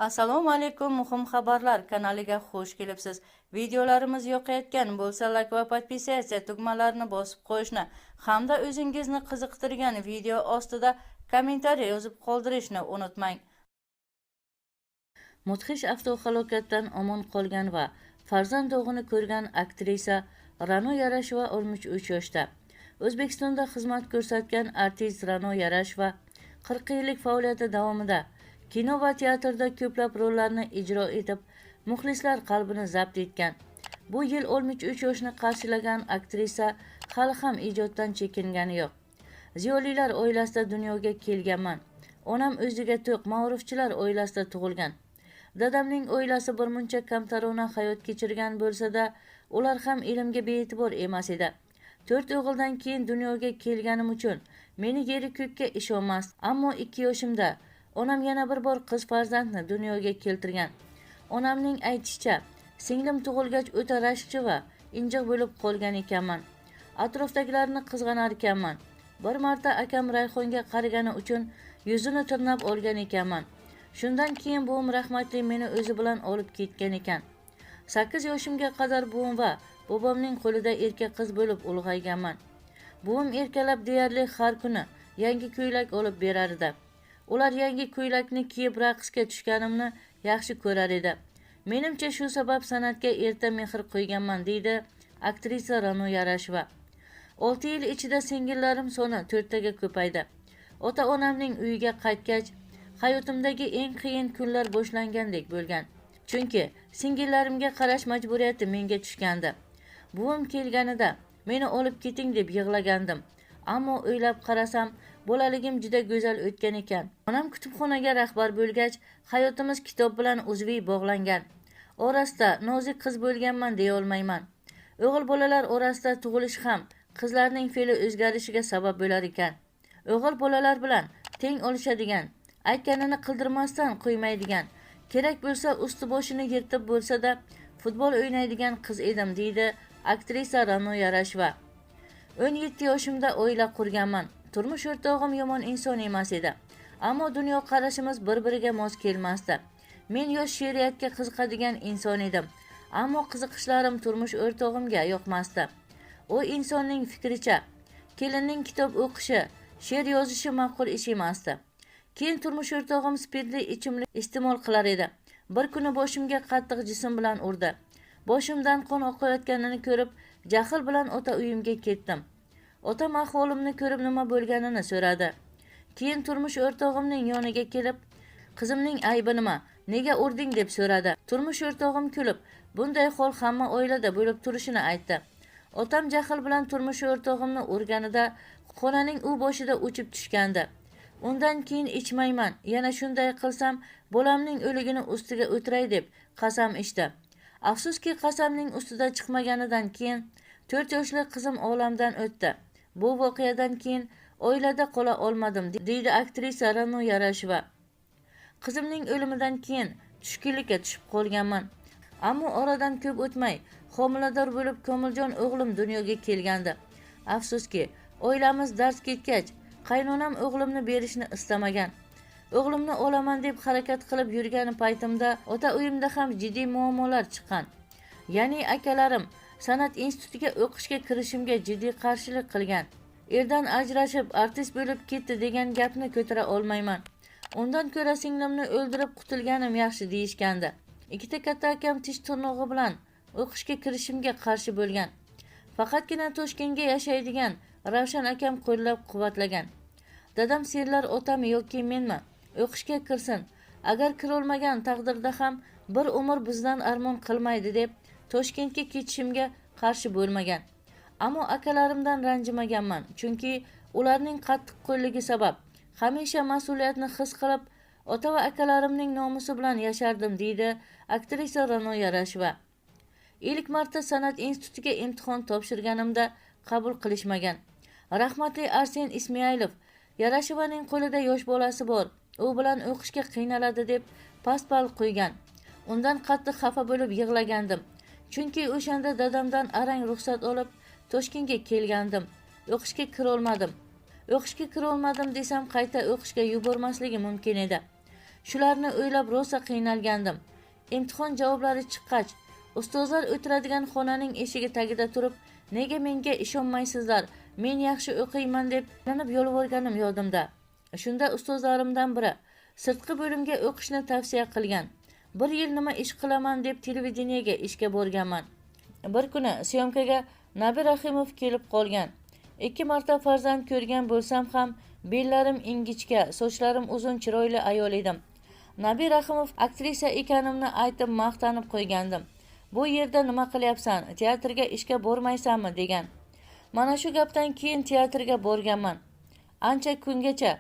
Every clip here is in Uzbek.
Assalomu alaykum, muhim xabarlar kanaliga xush kelibsiz. Videolarimiz yoqayotgan bo'lsa, like va podpisatsiya tugmalarini bosib qo'yishni hamda o'zingizni qiziqtirgan video ostida kommentariy yozib qoldirishni unutmang. Mudhish avtohalokatdan omon qolgan va farzand dog'ini ko'rgan aktrisa Ra'no Yarasheva 63 yoshda. O'zbekistonda xizmat ko'rsatgan artist Ra'no Yarasheva 40 yillik faoliyati davomida kino va teatrda ko'plab rollarni ijro etib, muxlislar qalbini zabt etgan. Bu yil 63 yoshni qarshilagan aktrisa hali ham ijoddan chekingani yo'q. Ziyolilar oilasida dunyoga kelganman. Onam o'ziga to'q ma'rufchilar oilasida tug'ilgan. Dadamning oilasi birmuncha kamtarona hayot kechirgan bo'lsa-da, ular ham ilmga bee'tibor emas edi. 4 o'g'ildan keyin dunyoga kelganim uchun meni yeri ko'kka ishonmas. Ammo 2 yoshimda onam yana bir bor qiz farzandni dunyoga keltirgan. Onamning aytishicha, singlim tug'ilgach o'ta rashkchi va injiq bo'lib qolgan ekanman. Atrofdagilarni qizg'anar ekanman. Bir marta akam Rayhonga qaragani uchun yuzini tirnab olgan ekanman. Shundan keyin buvim rahmatli meni o'zi bilan olib ketgan ekan. 8 yoshimga qadar buvim va bobomning qo'lida erka qiz bo'lib ulg'ayganman. Buvim erkalab deyarli har kuni yangi ko'ylak olib berar edi. Ular yangi ko'ylakni kiyib raqsga tushganimni yaxshi ko'rar edi. Menimcha shu sabab san'atga erta mehr qo'yganman, deydi aktrisa Ra'no Yarasheva. 6 yil ichida singillarim soni 4 taga ko'paydi. Ota-onamning uyiga qaytgach, hayotimdagi eng qiyin kunlar boshlangandek bo'lgan. Chunki singillarimga qarash majburiyati menga tushgandi. Buvim kelganida meni olib keting deb yig'lagandim. Ammo o'ylab qarasam, bolaligim juda go'zal o'tgan ekan. Onam kutubxonaga rahbar bo'lgach, hayotimiz kitob bilan uzviy bog'langan. Orasida nozik qiz bo'lganman deya olmayman. O'g'il bolalar orasida tug'ilish ham qizlarning fe'li o'zgarishiga sabab bo'lar ekan. O'g'il bolalar bilan teng olishadigan, aytganini qildirmasdan qo'ymaydigan, kerak bo'lsa usti boshini yirtib bo'lsa-da futbol o'ynaydigan qiz edim, deydi aktrisa Ra'no Yarasheva. 17 yoshimda oila qurganman. Turmush o'rtog'im yomon inson emas edi. Ammo dunyo qarashimiz bir-biriga mos kelmasdi. Men yosh she'riyatga qiziqadigan inson edim. Ammo qiziqishlarim turmush o'rtog'imga yoqmasdi. U insonning fikricha, kelinning kitob o'qishi, she'r yozishi ma'qul ish emasdi. Keyin turmush o'rtog'im spirtli ichimlik iste'mol qilar edi. Bir kuni boshimga qattiq jism bilan urdi. Boshimdan qon oqayotganini ko'rib, jahl bilan ota uyimga ketdim. Otam ahvolimni ko'rib nima bo'lganini so'radi. Keyin turmush o'rtog'imning yoniga kelib, qizimning aybi nima? Nega urding deb so'radi. Turmush o'rtog'im kulib, bunday hol hamma oilada bo'lib turishini aytdi. Otam jahl bilan turmush o'rtog'imni urganida xonaning u boshida uchib tushgandi. Undan keyin ichmayman, yana shunday qilsam bolamning o'ligini ustiga o'tiray deb qasam ichdi. Afsuski, qasamning ustida chiqmaganidan keyin 4 yoshli qizim olamdan o'tdi. Bu voqeadan keyin oilada qola olmadim, deydi aktrisa Ra'no Yarasheva. Qizimning o'limidan keyin tushkunlikka tushib qolganman. Ammo oradan ko'p o'tmay homilador bo'lib Komiljon o'g'lim dunyoga kelgandi. Afsuski, oilamiz dars ketgach, qaynonam o'g'limni berishni istamagan. O'g'limni olaman deb harakat qilib yurgan paytimda ota uyimda ham jiddiy muammolar chiqqan. Ya'ni akalarim san'at institutiga o'qishga kirishimga jiddiy qarshilik qilgan. Erdan ajrashib artist bo'lib ketdi degan gapni ko'tara olmayman. Undan ko'ra singlimni o'ldirib qutulganim yaxshi deyishgandi. Ikkita katta akam tish tirnog'i bilan o'qishga kirishimga qarshi bo'lgan. Faqatgina Toshkentga yashaydigan Ravshan akam qo'llab-quvvatlagan. Dadam senlar otami yoki menmi? O'qishga kirsin. Agar kirolmagan taqdirda ham bir umr bizdan armon qilmaydi deb Toshkentga ketishimga qarshi bo'lmagan. Ammo akalarimdan ranjimaganman, chunki ularning qattiqqo'lligi sabab hamisha mas'uliyatni his qilib, ota va akalarimning nomusi bilan yashardim, deydi aktrisa Ra'no Yarasheva. Ilk marta san'at institutiga imtihon topshirganimda qabul qilishmagan. Rahmatli Arsen Ismoilov Yarashevaning qo'lida yosh bolasi bor, u bilan o'qishga qiynaladi deb past ball qo'ygan. Undan qattiq xafa bo'lib yig'lagandim. Chunki o'shanda dadamdan arang ruxsat olib Toshkentga kelgandim. O'qishga kirolmadim. O'qishga kirolmadim desam qayta o'qishga yubormasligi mumkin edi. Shularni o'ylab rosa qiynalgandim. Imtihon javoblari chiqqach, ustozlar o'tiradigan xonaning eshigi tagida turib, nega menga ishonmaysizlar, men yaxshi o'qiyman deb yalinib yolvorganim yodimda. Shunda ustozlarimdan biri sirtqi bo'limga o'qishni tavsiya qilgan. Bir yil nima ish qilaman deb televideniyaga ishga borganman. Bir kuni syomkaga Nabi Rahimov kelib qolgan. 2 marta farzand ko'rgan bo'lsam ham bellarim ingichka, sochlarim uzun, chiroyli ayol edim. Nabi Rahimov aktrisa ekanimni aytib maqtanib qo'ygandim. Bu yerda nima qilyapsan? Teatrga ishga bormaysanmi degan. Mana shu gapdan keyin teatrga borganman. Ancha kungacha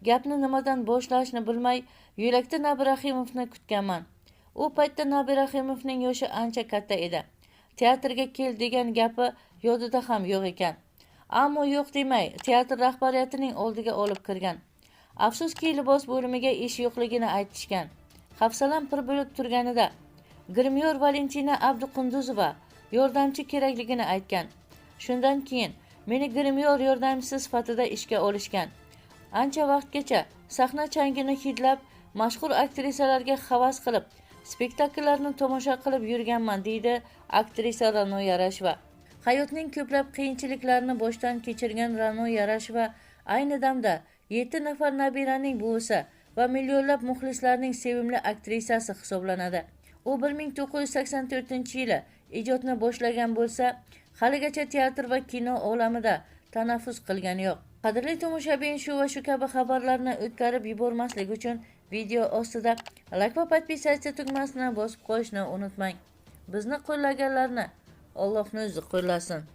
gapni nimadan boshlashni bilmay yo'lakda Nabi Rahimovni kutganman. U paytda Nabi Rahimovning yoshi ancha katta edi. Teatrga kel degan gapi yodida ham yo'q ekan. Ammo yo'q demay teatr rahbariyatining oldiga olib kirgan. Afsuski, libos bo'limiga ish yo'qligini aytishgan. Hafsalam pir bo'lib turganida grimyor Valentina Abduqunduzova yordamchi kerakligini aytgan. Shundan keyin meni grimyor yordamchisi sifatida ishga olishgan. Ancha vaqtgacha sahna changini hidlab, mashhur aktrisalarga havas qilib, spektakllarni tomosha qilib yurganman, deydi aktrisa Ra'no Yarasheva. Hayotning ko'plab qiyinchiliklarini boshdan kechirgan Ra'no Yarasheva ayni damda 7 nafar nabiraning buvisi va millionlab muxlislarning sevimli aktrisasi hisoblanadi. U 1984-yili ijodni boshlagan bo'lsa, haligacha teatr va kino olamida tanaffus qilgani yo'q. Qadrli tomoshabin, shu va shu kabi xabarlarni o'tkazib yubormaslik uchun video ostida like va podpisatsiya tugmasini bosib qo'yishni unutmang. Bizni qo'llaganlarni Allohning o'zi qo'llasin.